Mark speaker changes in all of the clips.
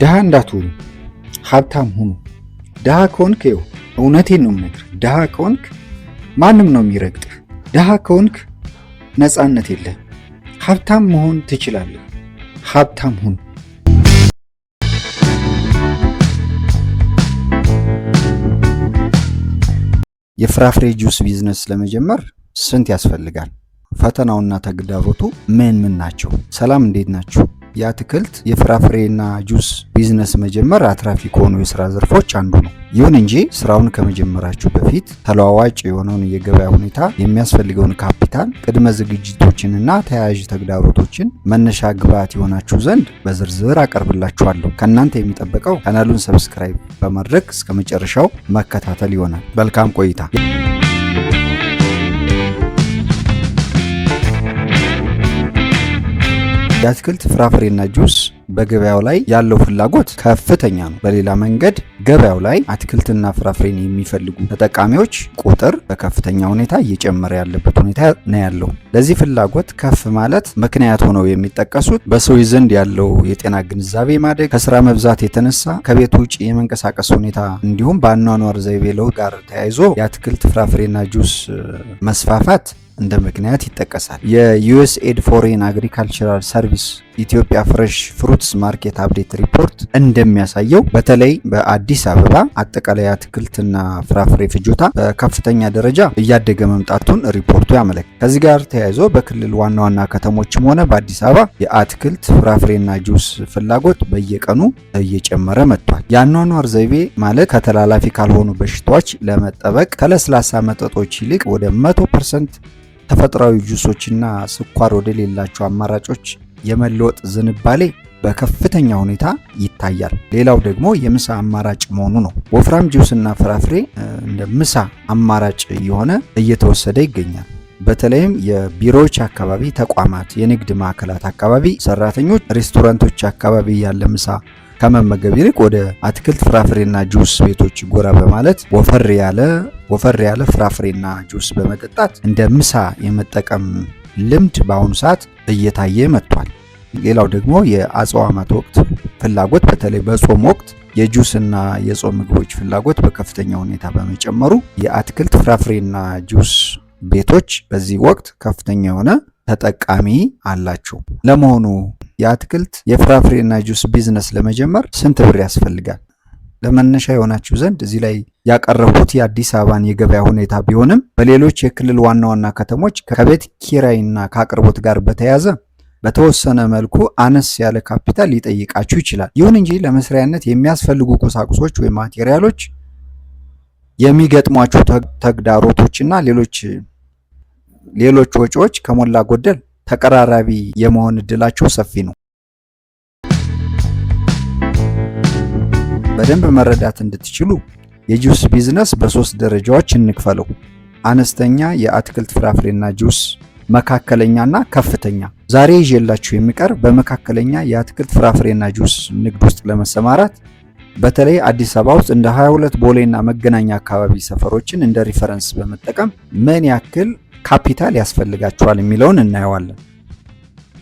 Speaker 1: ድሃ እንዳትሆኑ፣ ሀብታም ሁኑ። ድሃ ከሆንክ፣ ይኸው እውነቴን ነው የምነግርህ፣ ድሃ ከሆንክ ማንም ነው የሚረግጥህ። ድሃ ከሆንክ ነፃነት የለህም። ሀብታም መሆን ትችላለህ። ሀብታም ሁን። የፍራፍሬ juice business ለመጀመር ስንት ያስፈልጋል? ፈተናውና ተግዳሮቱ ምን ምን ናቸው? ሰላም፣ እንዴት ናችሁ? የአትክልት፣ የፍራፍሬና juice business መጀመር አትራፊ ከሆኑ የስራ ዘርፎች አንዱ ነው። ይሁን እንጂ ስራውን ከመጀመራችሁ በፊት ተለዋዋጭ የሆነውን የገበያ ሁኔታ፣ የሚያስፈልገውን ካፒታል፣ ቅድመ ዝግጅቶችንና ተያያዥ ተግዳሮቶችን መነሻ ግብዓት ይሆናችሁ ዘንድ በዝርዝር አቀርብላችኋለሁ። ከእናንተ የሚጠበቀው ቻናሉን subscribe በማድረግ እስከ መጨረሻው መከታተል ይሆናል። መልካም ቆይታ። የአትክልት፣ ፍራፍሬና ጁስ በገበያው ላይ ያለው ፍላጎት ከፍተኛ ነው። በሌላ መንገድ ገበያው ላይ አትክልትና ፍራፍሬን የሚፈልጉ ተጠቃሚዎች ቁጥር በከፍተኛ ሁኔታ እየጨመረ ያለበት ሁኔታ ነው ያለው። ለዚህ ፍላጎት ከፍ ማለት ምክንያት ሆነው የሚጠቀሱት በሰዎች ዘንድ ያለው የጤና ግንዛቤ ማደግ፣ ከስራ መብዛት የተነሳ ከቤት ውጭ የመንቀሳቀስ ሁኔታ እንዲሁም በአኗኗር ዘይቤ ለውጥ ጋር ተያይዞ የአትክልት፣ ፍራፍሬና ጁስ መስፋፋት እንደ ምክንያት ይጠቀሳል። የ USAID Foreign Agricultural Service Ethiopia Fresh Fruits Market Update Report እንደሚያሳየው በተለይ በአዲስ አበባ አጠቃላይ አትክልትና ፍራፍሬ ፍጆታ በከፍተኛ ደረጃ እያደገ መምጣቱን ሪፖርቱ ያመለክታል። ከዚህ ጋር ተያይዞ በክልል ዋና ዋና ከተሞችም ሆነ በአዲስ አበባ የአትክልት፣ ፍራፍሬና ጁስ ፍላጎት በየቀኑ እየጨመረ መጥቷል። የአኗኗር ዘይቤ ማለት ከተላላፊ ካልሆኑ በሽታዎች ለመጠበቅ ከለስላሳ መጠጦች ይልቅ ወደ 100% ተፈጥሯዊ ጁሶችና ስኳር ወደሌላቸው አማራጮች የመለወጥ ዝንባሌ በከፍተኛ ሁኔታ ይታያል። ሌላው ደግሞ የምሳ አማራጭ መሆኑ ነው። ወፍራም ጁስና ፍራፍሬ እንደ ምሳ አማራጭ እየሆነ እየተወሰደ ይገኛል። በተለይም የቢሮዎች አካባቢ፣ ተቋማት፣ የንግድ ማዕከላት አካባቢ ሰራተኞች ሬስቶራንቶች አካባቢ ያለ ምሳ ከመመገብ ይልቅ ወደ አትክልት፣ ፍራፍሬና ጁስ ቤቶች ጎራ በማለት ወፈር ያለ ፍራፍሬና ጁስ በመጠጣት እንደ ምሳ የመጠቀም ልምድ በአሁኑ ሰዓት እየታየ መጥቷል። ሌላው ደግሞ የአጽዋማት ወቅት ፍላጎት፣ በተለይ በጾም ወቅት የጁስና የጾም ምግቦች ፍላጎት በከፍተኛ ሁኔታ በመጨመሩ የአትክልት፣ ፍራፍሬና ጁስ ቤቶች በዚህ ወቅት ከፍተኛ የሆነ ተጠቃሚ አላቸው። ለመሆኑ የአትክልት፣ የፍራፍሬና juice business ለመጀመር ስንት ብር ያስፈልጋል? ለመነሻ ይሆናችሁ ዘንድ እዚህ ላይ ያቀረብኩት የአዲስ አበባን የገበያ ሁኔታ ቢሆንም በሌሎች የክልል ዋና ዋና ከተሞች ከቤት ኪራይና ከአቅርቦት ጋር በተያያዘ በተወሰነ መልኩ አነስ ያለ ካፒታል ሊጠይቃችሁ ይችላል። ይሁን እንጂ ለመስሪያነት የሚያስፈልጉ ቁሳቁሶች ወይም ማቴሪያሎች፣ የሚገጥሟችሁ ተግዳሮቶችና ሌሎች ሌሎች ወጪዎች ከሞላ ጎደል ተቀራራቢ የመሆን እድላቸው ሰፊ ነው። በደንብ መረዳት እንድትችሉ የ juice business በሶስት ደረጃዎች እንክፈለው። አነስተኛ የአትክልት፣ ፍራፍሬና ጁስ፣ መካከለኛና ከፍተኛ። ዛሬ ይዤላችሁ የምቀርብ በመካከለኛ የአትክልት፣ ፍራፍሬና ጁስ ንግድ ውስጥ ለመሰማራት በተለይ አዲስ አበባ ውስጥ እንደ 22፣ ቦሌና መገናኛ አካባቢ ሰፈሮችን እንደ reference በመጠቀም ምን ያክል ካፒታል ያስፈልጋችኋል የሚለውን እናየዋለን።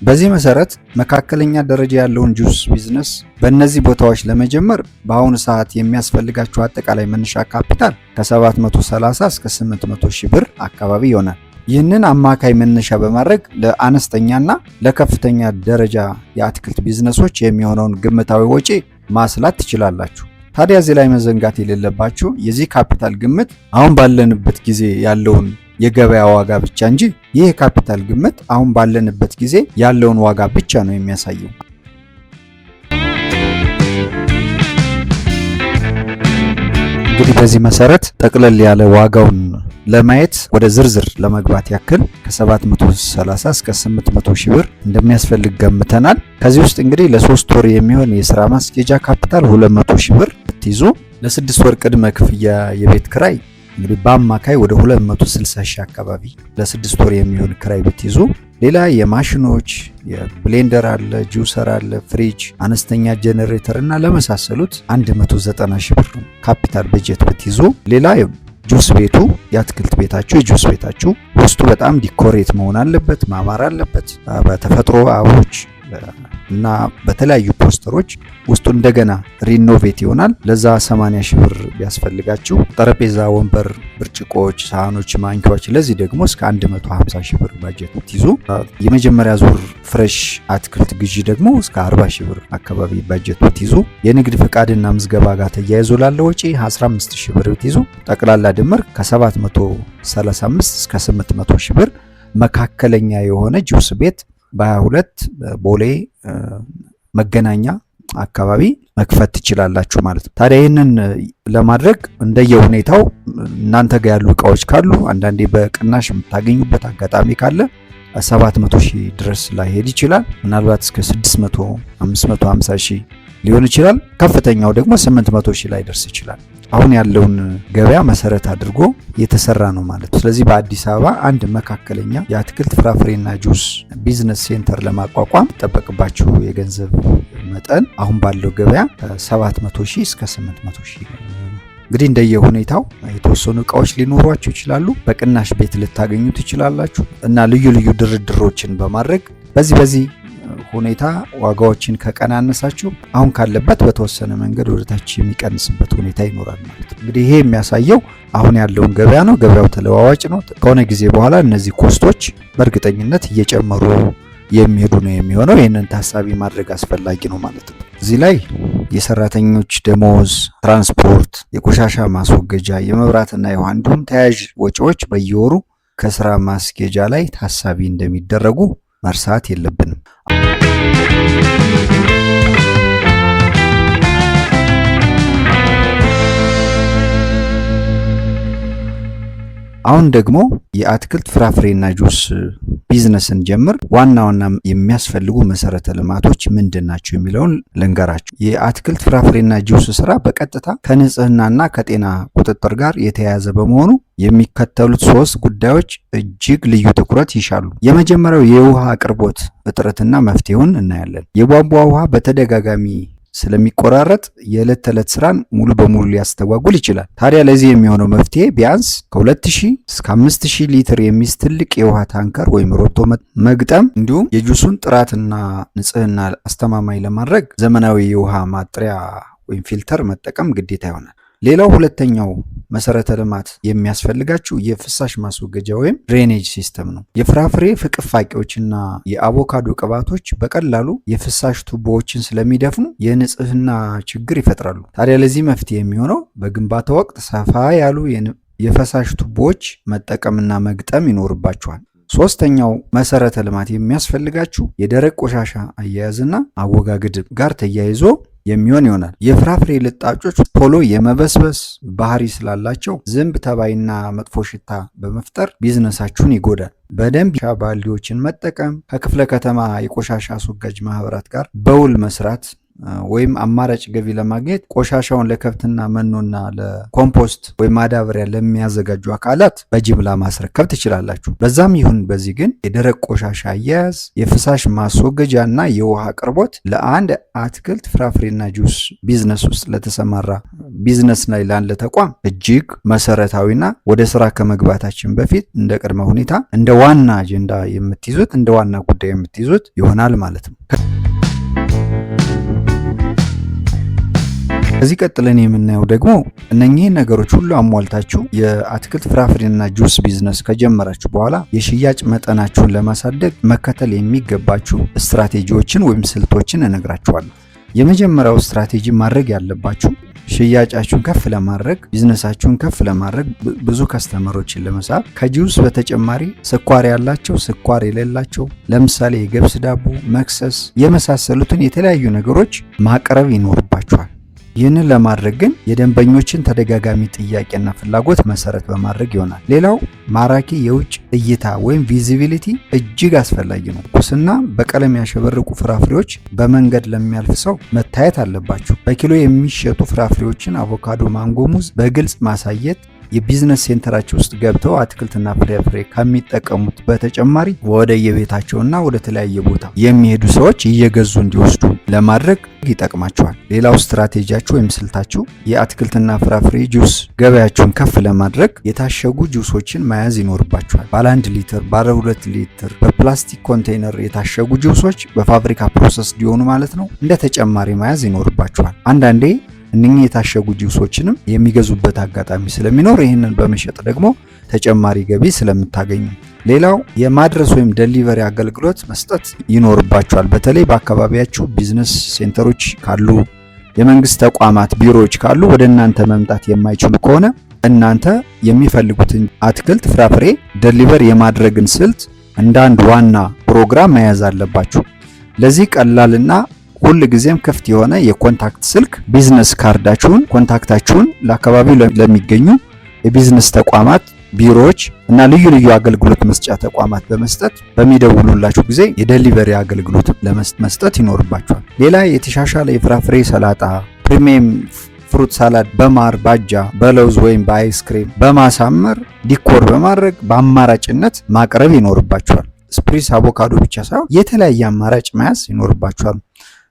Speaker 1: በዚህ መሰረት መካከለኛ ደረጃ ያለውን juice business በእነዚህ ቦታዎች ለመጀመር በአሁኑ ሰዓት የሚያስፈልጋችሁ አጠቃላይ መነሻ ካፒታል ከ730 እስከ 800 ሺህ ብር አካባቢ ይሆናል። ይህንን አማካይ መነሻ በማድረግ ለአነስተኛና ለከፍተኛ ደረጃ የአትክልት ቢዝነሶች የሚሆነውን ግምታዊ ወጪ ማስላት ትችላላችሁ። ታዲያ እዚህ ላይ መዘንጋት የሌለባችሁ የዚህ ካፒታል ግምት አሁን ባለንበት ጊዜ ያለውን የገበያ ዋጋ ብቻ እንጂ ይህ የካፒታል ግምት አሁን ባለንበት ጊዜ ያለውን ዋጋ ብቻ ነው የሚያሳየው። እንግዲህ በዚህ መሰረት ጠቅለል ያለ ዋጋውን ለማየት ወደ ዝርዝር ለመግባት ያክል ከ730 እስከ 800 ሺህ ብር እንደሚያስፈልግ ገምተናል። ከዚህ ውስጥ እንግዲህ ለ3 ወር የሚሆን የስራ ማስኬጃ ካፒታል 200 ሺህ ብር ብትይዙ፣ ለ6 ወር ቅድመ ክፍያ የቤት ክራይ እንግዲህ በአማካይ ወደ 260 ሺህ አካባቢ ለ6 ወር የሚሆን ክራይ ብትይዙ፣ ሌላ የማሽኖች የ blender አለ፣ juicer አለ፣ ፍሪጅ፣ አነስተኛ ጄኔሬተር እና ለመሳሰሉት 190 ሺህ ብር ካፒታል በጀት ብትይዙ፣ ሌላ ጁስ ቤቱ፣ የአትክልት ቤታችሁ፣ የጁስ ቤታችሁ ውስጡ በጣም decorate መሆን አለበት፣ ማማር አለበት። በተፈጥሮ አበቦች እና በተለያዩ ፖስተሮች ውስጡ እንደገና renovate ይሆናል። ለዛ 80 ሺህ ብር ቢያስፈልጋችሁ፣ ጠረጴዛ፣ ወንበር፣ ብርጭቆዎች፣ ሳህኖች፣ ማንኪያዎች ለዚህ ደግሞ እስከ 150 ሺህ ብር ባጀት ብትይዙ፣ የመጀመሪያ ዙር fresh አትክልት ግዢ ደግሞ እስከ 40 ሺህ ብር አካባቢ ባጀት ብትይዙ፣ የንግድ ፍቃድና ምዝገባ ጋር ተያይዞ ላለ ወጪ 15 ሺህ ብር ብትይዙ፣ ጠቅላላ ድምር ከ735 እስከ 800 ሺህ ብር መካከለኛ የሆነ ጁስ ቤት በ22 ቦሌ መገናኛ አካባቢ መክፈት ትችላላችሁ ማለት ነው። ታዲያ ይህንን ለማድረግ እንደየሁኔታው እናንተ ጋር ያሉ እቃዎች ካሉ፣ አንዳንዴ በቅናሽ የምታገኙበት አጋጣሚ ካለ 700 ሺህ ድረስ ላይሄድ ይችላል። ምናልባት እስከ 600፣ 550 ሺህ ሊሆን ይችላል። ከፍተኛው ደግሞ 800 ሺህ ላይ ደርስ ይችላል። አሁን ያለውን ገበያ መሰረት አድርጎ የተሰራ ነው ማለት ነው። ስለዚህ በአዲስ አበባ አንድ መካከለኛ የአትክልት ፍራፍሬና juice business center ለማቋቋም የሚጠበቅባችሁ የገንዘብ መጠን አሁን ባለው ገበያ ከ700 ሺህ እስከ 800 ሺህ። እንግዲህ እንደየሁኔታው የተወሰኑ እቃዎች ሊኖሯችሁ ይችላሉ። በቅናሽ ቤት ልታገኙ ትችላላችሁ እና ልዩ ልዩ ድርድሮችን በማድረግ በዚህ ሁኔታ ዋጋዎችን ከቀናነሳችሁ አሁን ካለበት በተወሰነ መንገድ ወደታች የሚቀንስበት ሁኔታ ይኖራል ማለት ነው። እንግዲህ ይሄ የሚያሳየው አሁን ያለውን ገበያ ነው። ገበያው ተለዋዋጭ ነው። ከሆነ ጊዜ በኋላ እነዚህ cost ኦች በእርግጠኝነት እየጨመሩ የሚሄዱ ነው የሚሆነው። ይህንን ታሳቢ ማድረግ አስፈላጊ ነው ማለት ነው። እዚህ ላይ የሰራተኞች ደሞዝ፣ ትራንስፖርት፣ የቆሻሻ ማስወገጃ፣ የመብራትና የውሃ እንዲሁም ተያያዥ ወጪዎች በየወሩ ከስራ ማስኬጃ ላይ ታሳቢ እንደሚደረጉ መርሳት የለብንም። አሁን ደግሞ የአትክልት ፍራፍሬና juice business ን ጀምር ዋና ዋና የሚያስፈልጉ መሰረተ ልማቶች ምንድን ናቸው የሚለውን ልንገራችሁ። የአትክልት ፍራፍሬና ጁስ ስራ በቀጥታ ከንጽህናና ከጤና ቁጥጥር ጋር የተያያዘ በመሆኑ የሚከተሉት ሶስት ጉዳዮች እጅግ ልዩ ትኩረት ይሻሉ። የመጀመሪያው የውሃ አቅርቦት እጥረትና መፍትሄውን እናያለን። የቧንቧ ውሃ በተደጋጋሚ ስለሚቆራረጥ የዕለት ተዕለት ስራን ሙሉ በሙሉ ሊያስተጓጉል ይችላል። ታዲያ ለዚህ የሚሆነው መፍትሄ ቢያንስ ከ2000 እስከ 5000 ሊትር የሚይዝ ትልቅ የውሃ ታንከር ወይም ሮቶ መግጠም፣ እንዲሁም የጁሱን ጥራትና ንጽህና አስተማማኝ ለማድረግ ዘመናዊ የውሃ ማጥሪያ ወይም filter መጠቀም ግዴታ ይሆናል። ሌላው ሁለተኛው መሰረተ ልማት የሚያስፈልጋችሁ የፍሳሽ ማስወገጃ ወይም drainage system ነው። የፍራፍሬ ፍቅፋቂዎችና የአቮካዶ ቅባቶች በቀላሉ የፍሳሽ ቱቦዎችን ስለሚደፍኑ የንጽህና ችግር ይፈጥራሉ። ታዲያ ለዚህ መፍትሄ የሚሆነው በግንባታ ወቅት ሰፋ ያሉ የፈሳሽ ቱቦዎች መጠቀምና መግጠም ይኖርባችኋል። ሶስተኛው መሰረተ ልማት የሚያስፈልጋችሁ የደረቅ ቆሻሻ አያያዝና አወጋገድ ጋር ተያይዞ የሚሆን ይሆናል። የፍራፍሬ ልጣጮች ቶሎ የመበስበስ ባህሪ ስላላቸው ዝንብ፣ ተባይና መጥፎ ሽታ በመፍጠር ቢዝነሳችሁን ይጎዳል። በደንብ ባልዲዎችን መጠቀም፣ ከክፍለ ከተማ የቆሻሻ አስወጋጅ ማህበራት ጋር በውል መስራት ወይም አማራጭ ገቢ ለማግኘት ቆሻሻውን ለከብትና መኖና ለኮምፖስት ወይም ማዳበሪያ ለሚያዘጋጁ አካላት በጅምላ ማስረከብ ትችላላችሁ። በዛም ይሁን በዚህ ግን የደረቅ ቆሻሻ አያያዝ፣ የፍሳሽ ማስወገጃ እና የውሃ አቅርቦት ለአንድ አትክልት ፍራፍሬና juice business ውስጥ ለተሰማራ ቢዝነስ ላይ ላለ ተቋም እጅግ መሰረታዊና ወደ ስራ ከመግባታችን በፊት እንደ ቅድመ ሁኔታ እንደ ዋና አጀንዳ የምትይዙት፣ እንደ ዋና ጉዳይ የምትይዙት ይሆናል ማለት ነው። ከዚህ ቀጥለን የምናየው ደግሞ እነኚህን ነገሮች ሁሉ አሟልታችሁ የአትክልት ፍራፍሬና juice business ከጀመራችሁ በኋላ የሽያጭ መጠናችሁን ለማሳደግ መከተል የሚገባችሁ ስትራቴጂዎችን ወይም ስልቶችን እነግራችኋለሁ። የመጀመሪያው ስትራቴጂ ማድረግ ያለባችሁ ሽያጫችሁን ከፍ ለማድረግ፣ ቢዝነሳችሁን ከፍ ለማድረግ፣ ብዙ customer ኦችን ለመሳብ ከጁስ በተጨማሪ ስኳር ያላቸው፣ ስኳር የሌላቸው፣ ለምሳሌ የገብስ ዳቦ፣ መክሰስ የመሳሰሉትን የተለያዩ ነገሮች ማቅረብ ይኖርባችኋል። ይህንን ለማድረግ ግን የደንበኞችን ተደጋጋሚ ጥያቄና ፍላጎት መሰረት በማድረግ ይሆናል። ሌላው ማራኪ የውጭ እይታ ወይም visibility እጅግ አስፈላጊ ነው። ትኩስና በቀለም ያሸበረቁ ፍራፍሬዎች በመንገድ ለሚያልፍ ሰው መታየት አለባቸው። በኪሎ የሚሸጡ ፍራፍሬዎችን አቮካዶ፣ ማንጎ፣ ሙዝ በግልጽ ማሳየት የ business center ኣችሁ ውስጥ ገብተው አትክልትና ፍራፍሬ ከሚጠቀሙት በተጨማሪ ወደ የቤታቸውና ወደ ተለያየ ቦታ የሚሄዱ ሰዎች እየገዙ እንዲወስዱ ለማድረግ ይጠቅማችኋል። ሌላው ስትራቴጂያችሁ ወይም ስልታችሁ የአትክልትና ፍራፍሬ ጁስ ገበያችሁን ከፍ ለማድረግ የታሸጉ ጁሶችን መያዝ ይኖርባችኋል። ባለ 1 ሊትር፣ ባለ 2 ሊትር በፕላስቲክ ኮንቴይነር የታሸጉ ጁሶች በፋብሪካ process ሊሆኑ ማለት ነው፣ እንደ ተጨማሪ መያዝ ይኖርባችኋል። አንዳንዴ እነኚህ የታሸጉ ጁሶችንም የሚገዙበት አጋጣሚ ስለሚኖር ይህንን በመሸጥ ደግሞ ተጨማሪ ገቢ ስለምታገኙ። ሌላው የማድረስ ወይም delivery አገልግሎት መስጠት ይኖርባችኋል። በተለይ በአካባቢያችሁ business center ኦች ካሉ፣ የመንግስት ተቋማት ቢሮዎች ካሉ፣ ወደ እናንተ መምጣት የማይችሉ ከሆነ እናንተ የሚፈልጉትን አትክልት፣ ፍራፍሬ deliver የማድረግን ስልት እንደ አንድ ዋና ፕሮግራም መያዝ አለባችሁ። ለዚህ ቀላልና ሁል ጊዜም ክፍት የሆነ የ contact ስልክ፣ business card ኣችሁን፣ contact ኣችሁን ለአካባቢው ለሚገኙ የቢዝነስ ተቋማት፣ ቢሮዎች እና ልዩ ልዩ አገልግሎት መስጫ ተቋማት በመስጠት በሚደውሉላችሁ ጊዜ የ delivery አገልግሎት ለመስጠት ይኖርባችኋል። ሌላ የተሻሻለ የፍራፍሬ ሰላጣ፣ premium fruit salad በማር፣ ባጃ፣ በለውዝ ወይም በ ice cream በማሳመር decor በማድረግ በአማራጭነት ማቅረብ ይኖርባችኋል። ስፕሪስ፣ አቮካዶ ብቻ ሳይሆን የተለያየ አማራጭ መያዝ ይኖርባችኋል።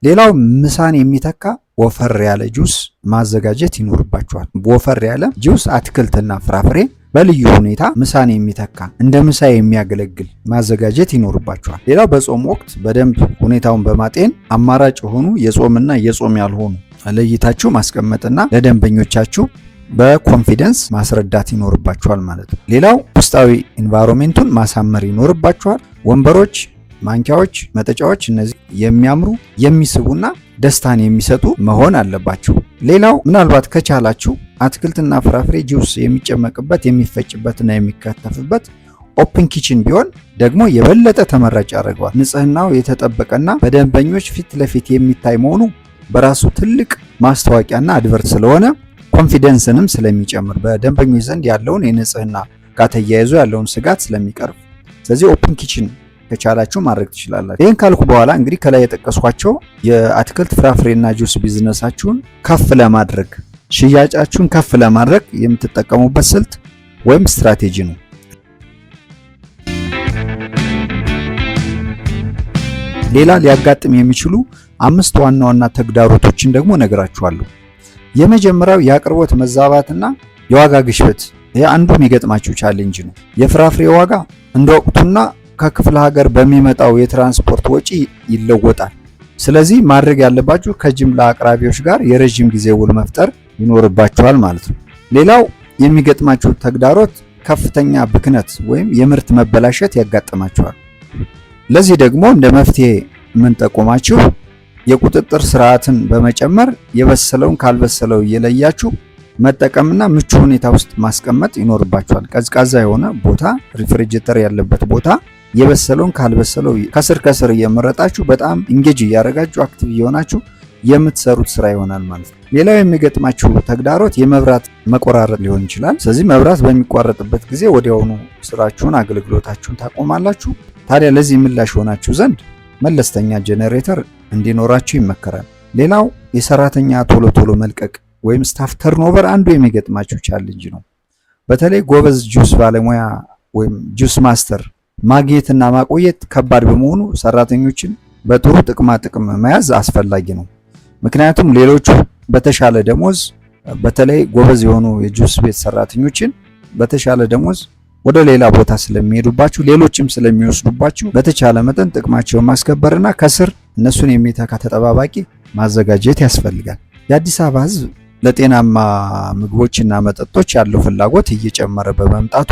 Speaker 1: ሌላው ምሳን የሚተካ ወፈር ያለ ጁስ ማዘጋጀት ይኖርባችኋል። ወፈር ያለ ጁስ አትክልትና ፍራፍሬ በልዩ ሁኔታ ምሳን የሚተካ፣ እንደ ምሳ የሚያገለግል ማዘጋጀት ይኖርባችኋል። ሌላው በጾም ወቅት በደንብ ሁኔታውን በማጤን አማራጭ የሆኑ የጾምና የጾም ያልሆኑ ለይታችሁ ማስቀመጥና ለደንበኞቻችሁ በ confidence ማስረዳት ይኖርባችኋል ማለት ነው። ሌላው ውስጣዊ environment ኡን ማሳመር ይኖርባችኋል። ወንበሮች፣ ማንኪያዎች፣ መጠጫዎች እነዚህ የሚያምሩ፣ የሚስቡና ደስታን የሚሰጡ መሆን አለባቸው። ሌላው ምናልባት ከቻላችሁ አትክልትና ፍራፍሬ ጁስ የሚጨመቅበት፣ የሚፈጭበትና የሚከተፍበት open kitchen ቢሆን ደግሞ የበለጠ ተመራጭ ያደርገዋል። ንጽህናው የተጠበቀና በደንበኞች ፊት ለፊት የሚታይ መሆኑ በራሱ ትልቅ ማስታወቂያና advert ስለሆነ confidence ንም ስለሚጨምር፣ በደንበኞች ዘንድ ያለውን የንጽህና ጋር ተያይዞ ያለውን ስጋት ስለሚቀርፍ፣ ስለዚህ open kitchen ከቻላችሁ ማድረግ ትችላላችሁ። ይህን ካልኩ በኋላ እንግዲህ ከላይ የጠቀስኳቸው የአትክልት ፍራፍሬና ጁስ ቢዝነሳችሁን ከፍ ለማድረግ፣ ሽያጫችሁን ከፍ ለማድረግ የምትጠቀሙበት ስልት ወይም ስትራቴጂ ነው። ሌላ ሊያጋጥም የሚችሉ አምስት ዋና ዋና ተግዳሮቶችን ደግሞ እነግራችኋለሁ። የመጀመሪያው የአቅርቦት መዛባትና የዋጋ ግሽበት፣ ይህ አንዱ የሚገጥማችሁ challenge ነው። የፍራፍሬ ዋጋ እንደ ወቅቱና ከክፍለ ሀገር በሚመጣው የትራንስፖርት ወጪ ይለወጣል። ስለዚህ ማድረግ ያለባችሁ ከጅምላ አቅራቢዎች ጋር የረዥም ጊዜ ውል መፍጠር ይኖርባችኋል ማለት ነው። ሌላው የሚገጥማችሁ ተግዳሮት ከፍተኛ ብክነት ወይም የምርት መበላሸት ያጋጥማችኋል። ለዚህ ደግሞ እንደ መፍትሄ የምንጠቁማችሁ የቁጥጥር ስርዓትን በመጨመር የበሰለውን ካልበሰለው እየለያችሁ መጠቀምና ምቹ ሁኔታ ውስጥ ማስቀመጥ ይኖርባችኋል። ቀዝቃዛ የሆነ ቦታ፣ refrigerator ያለበት ቦታ የበሰለውን ካልበሰለው ከስር ከስር እየመረጣችሁ በጣም engage እያደረጋችሁ፣ active እየሆናችሁ የምትሰሩት ስራ ይሆናል ማለት ነው። ሌላው የሚገጥማችሁ ተግዳሮት የመብራት መቆራረጥ ሊሆን ይችላል። ስለዚህ መብራት በሚቋረጥበት ጊዜ ወዲያውኑ ስራችሁን፣ አገልግሎታችሁን ታቆማላችሁ። ታዲያ ለዚህ ምላሽ ይሆናችሁ ዘንድ መለስተኛ ጄኔሬተር እንዲኖራችሁ ይመከራል። ሌላው የሰራተኛ ቶሎ ቶሎ መልቀቅ ወይም staff turnover አንዱ የሚገጥማችሁ challenge ነው። በተለይ ጎበዝ ጁስ ባለሙያ ወይም juice master ማግኘትና ማቆየት ከባድ በመሆኑ ሰራተኞችን በጥሩ ጥቅማ ጥቅም መያዝ አስፈላጊ ነው። ምክንያቱም ሌሎቹ በተሻለ ደሞዝ፣ በተለይ ጎበዝ የሆኑ የጁስ ቤት ሰራተኞችን በተሻለ ደሞዝ ወደ ሌላ ቦታ ስለሚሄዱባችሁ፣ ሌሎችም ስለሚወስዱባችሁ በተቻለ መጠን ጥቅማቸውን ማስከበርና ከስር እነሱን የሚተካ ተጠባባቂ ማዘጋጀት ያስፈልጋል። የአዲስ አበባ ሕዝብ ለጤናማ ምግቦችና መጠጦች ያለው ፍላጎት እየጨመረ በመምጣቱ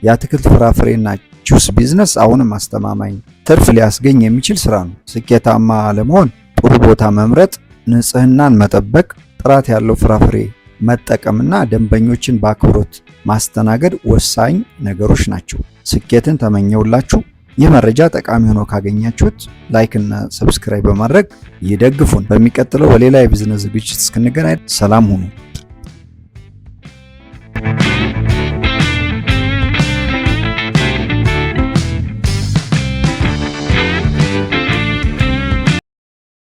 Speaker 1: የአትክልት ፍራፍሬና ጁስ ቢዝነስ አሁንም አስተማማኝ ትርፍ ሊያስገኝ የሚችል ስራ ነው። ስኬታማ ለመሆን ጥሩ ቦታ መምረጥ፣ ንጽህናን መጠበቅ፣ ጥራት ያለው ፍራፍሬ መጠቀምና ደንበኞችን በአክብሮት ማስተናገድ ወሳኝ ነገሮች ናቸው። ስኬትን ተመኘሁላችሁ። ይህ መረጃ ጠቃሚ ሆኖ ካገኛችሁት like እና subscribe በማድረግ ይደግፉን። በሚቀጥለው በሌላ የቢዝነስ ዝግጅት እስክንገናኝ ሰላም ሁኑ።